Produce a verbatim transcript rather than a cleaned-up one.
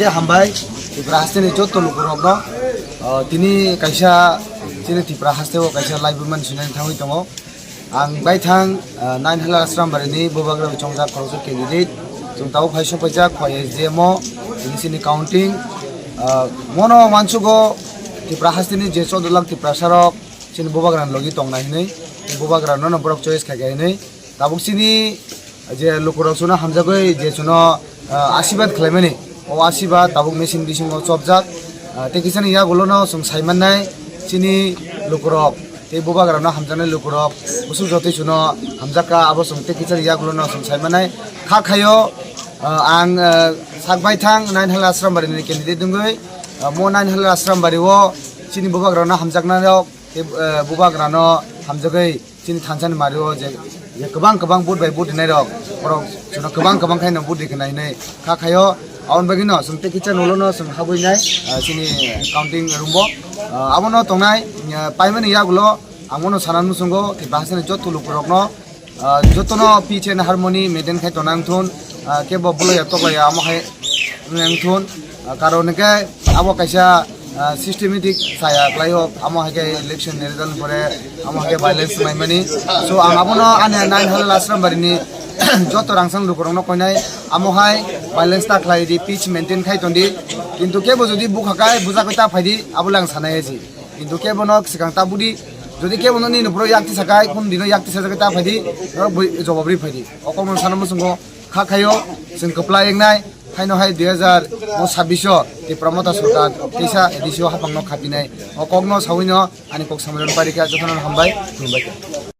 Hambai, Tripura hasteni joto lukurokno, ah, tini kaisa chini Tripura hasteo kaisa laibumani sinani thangwi tongo. Ang baithang, ah, Nine Hala Asrambari ni Bubagra chongjak khoroksa candidate. Chwng tabuk phai sokpaijak khoi S D M o, tini chini counting. Ah, mono wansugo Tripura hasteni je chwdalak Tripura sarok chini Bubagra logi tongnai hinwi, Bubagra no borok choice khaikha hinwi. Tabuk chini je lukurok chuno hamjagwi je chuno, ah, asibad khlaimani, o asibad tabuk machine bisingo chopjak. Ah, tei kisani yagulono chwng saimannai chini lukurok tei Bubagrano hamjaknai lukurok bwswk jotoi chuno hamjakka, abo chwng tei kisani yagulono chwng saimannai. Kha khaio, ah, ang, ah, sak baithang Nine Hala Asrambari ni candidate wngwi, ah, mo Nine Hala Asrambari o chini Bubagrano hamjaknai rok tei, ah, Bubagrano hamjagwi chini thansani mario je, je kwbang kwbang vote bai vote rinai rok, borok chwngno kwbang kwbang khaino vote rikha hinwi kha khaio. Aboni bagwino chwng tei kisa nolo no chwng habwi nai, ah, chini counting room bo. Ah, abono tongnai, ah, paimani yagulo ang bono sana muchungo Tripura hasteni joto lukurokno, ah, jotono peace and harmony maintain khai tona wngthun, ah, kebo buloya toklaya amo hai wngthun. Ah, karon hwnkhe abo kaisa, ah, systematic saya khlaio, amo hai khe election ni result pore amo hai khe violence maimani. So ang abono ani Nine Hala Asrambari ni joto rangchak lukurokno koinai, amo hai violence ta khlai di, peace maintain khai ton di. Kintu kebo jodi bukha kai bujagwi ta phai di, abo le ang sanai aji. Kintu kebo no swkang ta budi, jodi kebo no nini bro yak tisa kai, kun dino yak tisa jagwi ta phai di, norok bui jobab ri phai di. O kokno sana muchungo kha khaio, chwng kwplai wngnai, haino hai dui hazar sabbish o Tipra Motha Sarkar teisa A D C o hapang no khapinai. O kokno sawi no ani kok samrani parikha jotono hambai, khulumbai.